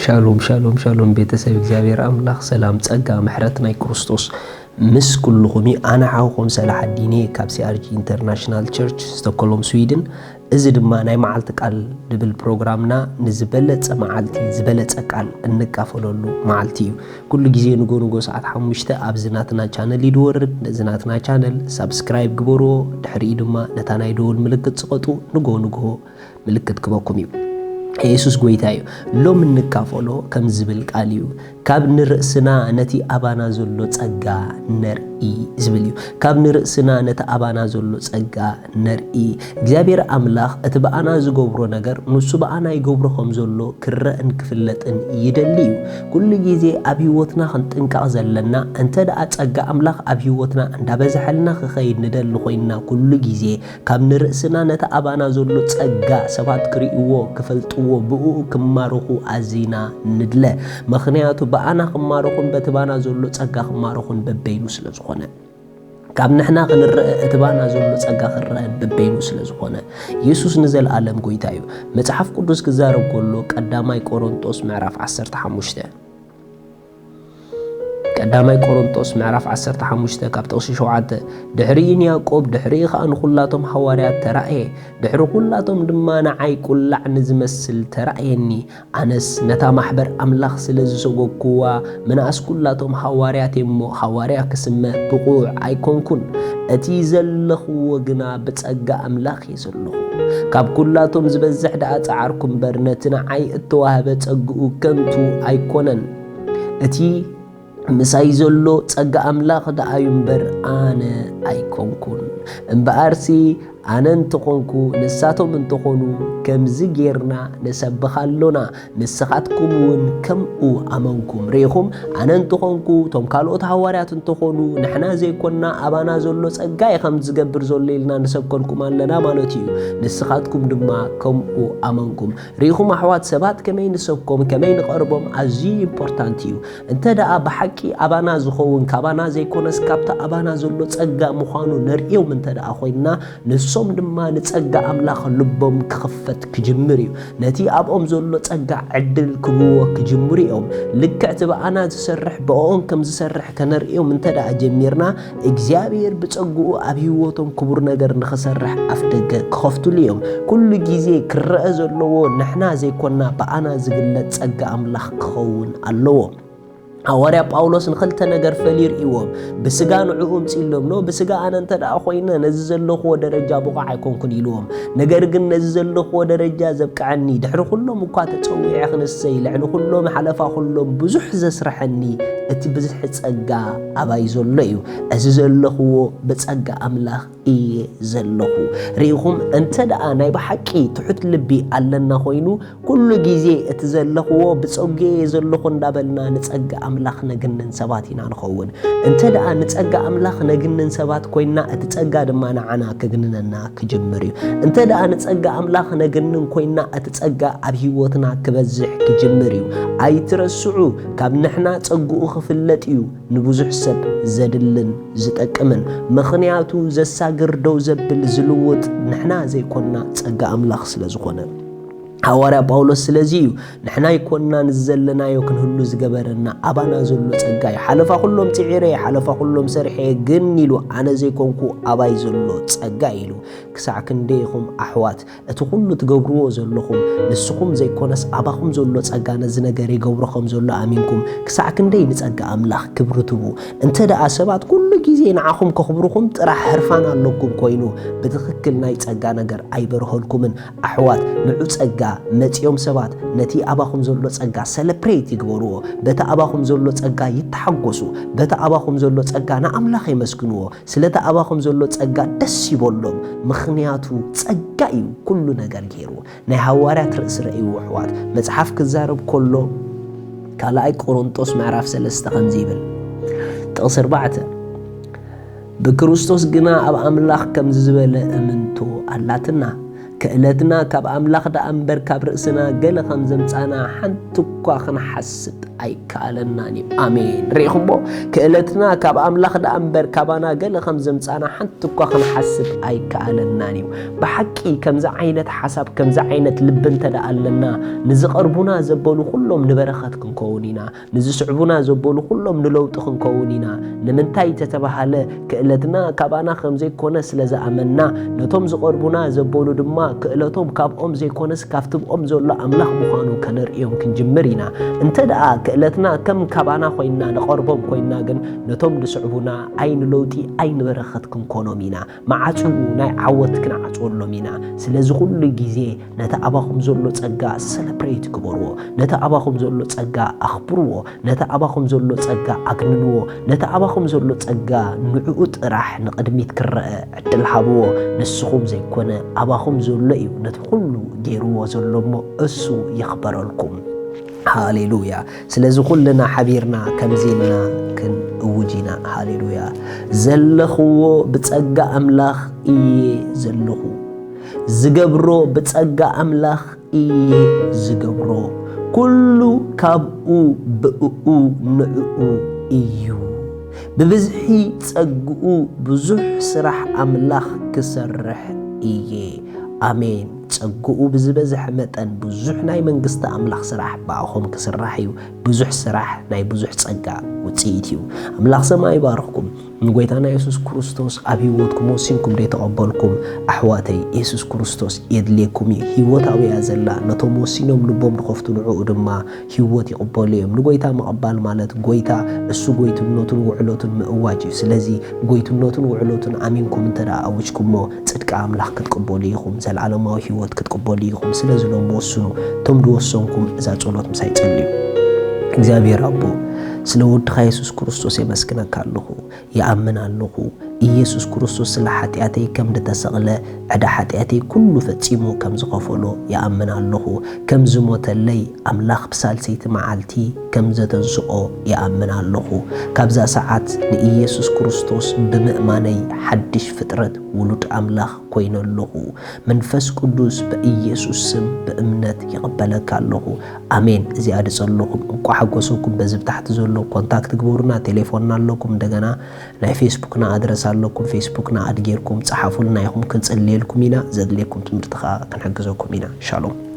ሻሎም ሻሎም ሻሎም፣ ቤተሰብ እግዚኣብሔር ኣምላኽ ሰላም፣ ጸጋ፣ ምሕረት ናይ ክርስቶስ ምስ ኩልኹም እዩ። ኣነ ሓውኹም ሰላሓዲን እየ ካብ C R G International Church ስቶኮሎም ስዊድን። እዚ ድማ ናይ መዓልቲ ቃል ዝብል ፕሮግራምና ንዝበለጸ መዓልቲ ዝበለጸ ቃል እንካፈለሉ መዓልቲ እዩ። ኩሉ ግዜ ንጎ ንጎ ሰዓት ሓሙሽተ ኣብዚ ናትና ቻነል እዩ ዝወርድ። ነዚ ናትና ቻነል ሳብስክራይብ ግበርዎ፣ ድሕሪኡ ድማ ነታ ናይ ደወል ምልክት ጽቐጡ። ንጎ ንጎ ምልክት ክበኩም እዩ። የሱስ ጎይታ እዩ። ሎም እንካፈሎ ከም ዝብል ቃል እዩ፣ ካብ ንርእስና ነቲ ኣባና ዘሎ ጸጋ ነርኢ ዝብል እዩ። ካብ ንርእስና ነቲ ኣባና ዘሎ ጸጋ ነርኢ። እግዚኣብሔር ኣምላኽ እቲ ብኣና ዝገብሮ ነገር ንሱ ብኣና ይገብሮ ከም ዘሎ ክረእን ክፍለጥን ይደሊ እዩ። ኩሉ ግዜ ኣብ ህይወትና ክንጥንቀቕ ዘለና፣ እንተ ደኣ ጸጋ ኣምላኽ ኣብ ህይወትና እንዳበዝሐልና ክኸይድ ንደሊ ኮይንና፣ ኩሉ ግዜ ካብ ንርእስና ነቲ ኣባና ዘሎ ጸጋ ሰባት ክርእይዎ፣ ክፈልጥዎ፣ ብእኡ ክማረኹ ኣዚና ንድለ። ምኽንያቱ ብኣና ክማረኹን በቲ ባና ዘሎ ጸጋ ክማረኹን በበይኑ ስለ ዝኾነ። ካብ ንሕና ክንረአ እቲ ባና ዘሎ ጸጋ ክረአን በበይኑ ስለ ዝኾነ። የሱስ ንዘለኣለም ጎይታ እዩ። መጽሓፍ ቅዱስ ክዛረብ ከሎ ቀዳማይ ቆሮንጦስ ምዕራፍ ዓሰርተ ሓሙሽተ ቀዳማይ ቆሮንጦስ ምዕራፍ ዓሰርተ ሓሙሽተ ካብ ጥቕሲ ሸውዓተ፣ ድሕሪኡ ንያዕቆብ፣ ድሕሪኡ ኸኣ ንኹላቶም ሃዋርያት ተራእየ፣ ድሕሪ ኹላቶም ድማ ንዓይ ቁላዕ ንዝመስል ተራእየኒ። ኣነስ ነታ ማሕበር ኣምላኽ ስለ ዝሰጎግኩዋ፣ ምንኣስ ኩላቶም ሃዋርያት እየ እሞ፣ ሃዋርያ ክስመ ብቑዕ ኣይኮንኩን። እቲ ዘለኽዎ ግና ብጸጋ ኣምላኽ እየ ዘለኹ። ካብ ኩላቶም ዝበዝሕ ደኣ ጸዓርኩ እምበር፣ ነቲ ንዓይ እተዋህበ ጸግኡ ከንቱ ኣይኮነን። እቲ ምሳይ ዘሎ ጸጋ ኣምላኽ ደኣ እዩ እምበር፣ ኣነ ኣይኮንኩን። እምበኣርሲ፣ ኣነ እንተኾንኩ፣ ንሳቶም እንተኾኑ፣ ከምዚ ጌርና ንሰብኽ ኣሎና፣ ንስኻትኩም እውን ከምኡ ኣመንኩም። ርኢኹም፣ ኣነ እንተኾንኩ፣ እቶም ካልኦት ሃዋርያት እንተኾኑ፣ ንሕና ዘይኮንና፣ ኣባና ዘሎ ጸጋ እዩ ከም ዝገብር ዘሎ ኢልና ንሰብከልኩም ኣለና ማለት እዩ። ንስኻትኩም ድማ ከምኡ ኣመንኩም። ርኢኹም ኣሕዋት፣ ሰባት ከመይ ንሰብኮም፣ ከመይ ንቐርቦም ኣዝዩ ኢምፖርታንት እዩ። እንተ ደኣ ብሓቂ ኣባና ዝኸውን፣ ካባና ዘይኮነስ ካብቲ ኣባና ዘሎ ጸጋ ምዃኑ ነርእዮም እንተ ደኣ ኮይንና፣ ንሶም ድማ ንጸጋ ኣምላኽ ልቦም ክኽፈት ክጅምር እዩ። ነቲ ኣብኦም ዘሎ ጸጋ ዕድል ክህብዎ ክጅምሩ እዮም። ልክዕ እቲ ብኣና ዝሰርሕ ብእኦም ከም ዝሰርሕ ከነርእዮም እንተ ደኣ ጀሚርና፣ እግዚኣብሔር ብጸግኡ ኣብ ህይወቶም ክቡር ነገር ንኽሰርሕ ኣፍ ደገ ክኸፍትሉ እዮም። ኩሉ ግዜ ክረአ ዘለዎ ንሕና ዘይኮንና ብኣና ዝግለጽ ጸጋ ኣምላኽ ክኸውን ኣለዎ። ሃዋርያ ጳውሎስ ንኽልተ ነገር ፈልዩ ርእይዎም። ብስጋ ንዕኡ ኣምጺእሎም፣ ኖ ብስጋ ኣነ እንተ ደኣ ኮይነ ነዚ ዘለኽዎ ደረጃ ብቑዕ ኣይኮንኩን ኢልዎም። ነገር ግን ነዚ ዘለኽዎ ደረጃ ዘብቅዐኒ፣ ድሕሪ ኩሎም እኳ ተጸዊዐ ክንሰይ፣ ልዕሊ ኩሎም ሓለፋ ኩሎም ብዙሕ ዘስርሐኒ እቲ ብዝሒ ጸጋ ኣባይ ዘሎ እዩ። እዚ ዘለኽዎ ብጸጋ ኣምላኽ እየ ዘለኹ። ርኢኹም፣ እንተ ደኣ ናይ ብሓቂ ትሑት ልቢ ኣለና ኮይኑ፣ ኩሉ ግዜ እቲ ዘለኽዎ ብጸጉ እየ ዘለኹ እንዳበልና ንጸጋ ኣምላኽ ነግንን ሰባት ኢና ንኸውን። እንተ ደኣ ንጸጋ ኣምላኽ ነግንን ሰባት ኮይንና፣ እቲ ጸጋ ድማ ንዓና ክግንነና ክጅምር እዩ። እንተ ደኣ ንጸጋ ኣምላኽ ነግንን ኮይንና፣ እቲ ጸጋ ኣብ ህይወትና ክበዝሕ ክጅምር እዩ። ኣይትረስዑ፣ ካብ ንሕና ጸግኡ ክፍለጥ እዩ ንብዙሕ ሰብ ዘድልን ዝጠቅምን። ምኽንያቱ ዘሳግር ደው ዘብል ዝልውጥ ንሕና ዘይኮንና ጸጋ ኣምላኽ ስለ ዝኾነ። ሃዋርያ ጳውሎስ ስለዚ እዩ ንሕና ኣይኮንናን እዚ ዘለናዮ ክንህሉ ዝገበረና፣ ኣባና ዘሎ ጸጋ እዩ። ሓለፋ ኩሎም ጽዒረ፣ ሓለፋ ኩሎም ሰርሐ፣ ግን ኢሉ ኣነ ዘይኮንኩ ኣባይ ዘሎ ጸጋ እዩ ኢሉ። ክሳዕ ክንደይ ኢኹም ኣሕዋት እቲ ኩሉ ትገብርዎ ዘለኹም፣ ንስኹም ዘይኮነስ ኣባኹም ዘሎ ጸጋ ነዚ ነገር ይገብሮ ከም ዘሎ ኣሚንኩም፣ ክሳዕ ክንደይ ንጸጋ ኣምላኽ ክብሪ ትህቡ? እንተ ደኣ ሰባት ኩሉ ግዜ ንዓኹም ከኽብሩኹም ጥራሕ ህርፋን ኣለኩም ኮይኑ፣ ብትኽክል ናይ ጸጋ ነገር ኣይበርሀልኩምን። ኣሕዋት፣ ንዑ ጸጋ መጺኦም ሰባት ነቲ ኣባኹም ዘሎ ጸጋ ሰለፕሬት ይግበርዎ። በቲ ኣባኹም ዘሎ ጸጋ ይተሓጎሱ። በቲ ኣባኹም ዘሎ ጸጋ ንኣምላኽ የመስግንዎ። ስለቲ ኣባኹም ዘሎ ጸጋ ደስ ይበሎም። ምኽንያቱ ጸጋ እዩ ኩሉ ነገር ገይርዎ። ናይ ሃዋርያት ርእሲ ረእይዎ ኣሕዋት። መጽሓፍ ክዛረብ ከሎ ካልኣይ ቆሮንጦስ ምዕራፍ ሰለስተ ከምዚ ይብል። ጥቕሲ ኣርባዕተ፣ ብክርስቶስ ግና ኣብ ኣምላኽ ከምዚ ዝበለ እምንቶ ኣላትና። ክእለትና ካብ ኣምላኽ ደኣ እምበር ካብ ርእስና ገለ ከም ዘምጻና ሓንቲ እኳ ክንሓስብ ኣይከኣለናን እዩ። ኣሜን። ርኢኹምዎ? ክእለትና ካብ ኣምላኽ ደኣ እምበር ካባና ገለ ከም ዘምጻና ሓንቲ እኳ ክንሓስብ ኣይከኣለናን እዩ። ብሓቂ ከምዚ ዓይነት ሓሳብ፣ ከምዚ ዓይነት ልቢ እንተ ደኣ ኣለና፣ ንዝቐርቡና ዘበሉ ኩሎም ንበረኸት ክንከውን ኢና። ንዝስዕቡና ዘበሉ ኩሎም ንለውጢ ክንከውን ኢና። ንምንታይ ተተባሃለ፣ ክእለትና ካባና ከም ዘይኮነ ስለ ዝኣመንና፣ ነቶም ዝቐርቡና ዘበሉ ድማ ክእለቶም ካብኦም ዘይኮነስ ካብቲ ብኦም ዘሎ ኣምላኽ ምዃኑ ከነርእዮም ክንጅምር ኢና። እንተ ደኣ ክእለትና ከም ካባና ኮይና ንቐርቦም ኮይና ግን፣ ነቶም ዝስዕቡና ኣይ ንለውጢ ኣይ ንበረኸት ክንኮኖም ኢና። መዓጹ ናይ ዓወት ክንዓጽወሎም ኢና። ስለዚ ኩሉ ግዜ ነቲ ኣባኹም ዘሎ ጸጋ ሰለብሬት ግበርዎ። ነቲ ኣባኹም ዘሎ ጸጋ ኣኽብርዎ። ነቲ ኣባኹም ዘሎ ጸጋ ኣግንንዎ። ነቲ ኣባኹም ዘሎ ጸጋ ንዕኡ ጥራሕ ንቕድሚት ክረአ ዕድል ሃብዎ። ንስኹም ዘይኮነ ኣባኹም ዘሎ እዩ ነቲ ኩሉ ገይርዎ ዘሎ እሞ እሱ ይኽበረልኩም። ሃሌሉያ። ስለዚ ኩልና ሓቢርና ከምዚ ኢልና ክንእውጅ ኢና። ሃሌሉያ። ዘለኽዎ ብጸጋ ኣምላኽ እየ ዘለኹ። ዝገብሮ ብጸጋ ኣምላኽ እየ ዝገብሮ። ኩሉ ካብኡ ብእኡ ንዕኡ እዩ። ብብዝሒ ጸግኡ ብዙሕ ስራሕ ኣምላኽ ክሰርሕ እየ። ኣሜን። ጸግኡ ብዝበዝሐ መጠን ብዙሕ ናይ መንግስቲ ኣምላኽ ስራሕ ብኣኹም ክስራሕ እዩ። ብዙሕ ስራሕ ናይ ብዙሕ ጸጋ ውጽኢት እዩ። ኣምላኽ ሰማይ ይባርኽኩም። ንጎይታና የሱስ ክርስቶስ ኣብ ህይወትኩም ወሲንኩም ደይተቐበልኩም፣ ኣሕዋተይ፣ የሱስ ክርስቶስ የድልየኩም እዩ። ህይወት ኣበይ እያ ዘላ? ነቶም ወሲኖም ልቦም ዝኸፍቱ ንዕኡ ድማ ህይወት ይቕበሉ እዮም። ንጎይታ ምቕባል ማለት ጎይታ እሱ ጎይትነቱን ውዕለቱን ምእዋጅ እዩ። ስለዚ ጎይትነቱን ውዕለቱን ኣሚንኩም እንተ ደኣ ኣውጅኩሞ፣ ጽድቂ ኣምላኽ ክትቅበሉ ኢኹም። ዘለዓለማዊ ህይወት ክትቅበሉ ኢኹም። ስለዚ ሎም ወስኑ። እቶም ዝወሰንኩም እዛ ጸሎት ምሳይ ጸልዩ። እግዚኣብሔር ኣቦ፣ ስለ ወድኻ የሱስ ክርስቶስ የመስግነካ ኣለኹ። ይኣምን ኣለኹ። ኢየሱስ ክርስቶስ ስለ ሓጢኣተይ ከም ዝተሰቕለ፣ ዕዳ ሓጢኣተይ ኩሉ ፈጺሙ ከም ዝኸፈሎ ይኣምን ኣለኹ። ከም ዝሞተለይ፣ ኣምላኽ ብሳልሰይቲ መዓልቲ ከም ዘተንስኦ ይኣምን ኣለኹ። ካብዛ ሰዓት ንኢየሱስ ክርስቶስ ብምእማነይ ሓድሽ ፍጥረት ውሉድ ኣምላኽ ኮይነ ኣለኹ። መንፈስ ቅዱስ ብኢየሱስ ስም ብእምነት ይቕበለካ ኣለኹ። ኣሜን። እዚኣ ድጸለኹም እንቋ ሓጎሰኩም። በዚ ብታሕቲ ዘሎ ኮንታክት ግበሩና። ቴሌፎንና ኣለኩም። እንደገና ናይ ፌስቡክና ኣድረስ ኣለኩም። ፌስቡክና ኣድ ጌርኩም ጸሓፉልና ኢኹም። ክንጽልየልኩም ኢና። ዘድልየኩም ትምህርቲ ከኣ ክንሕግዘኩም ኢና። ሻሎም።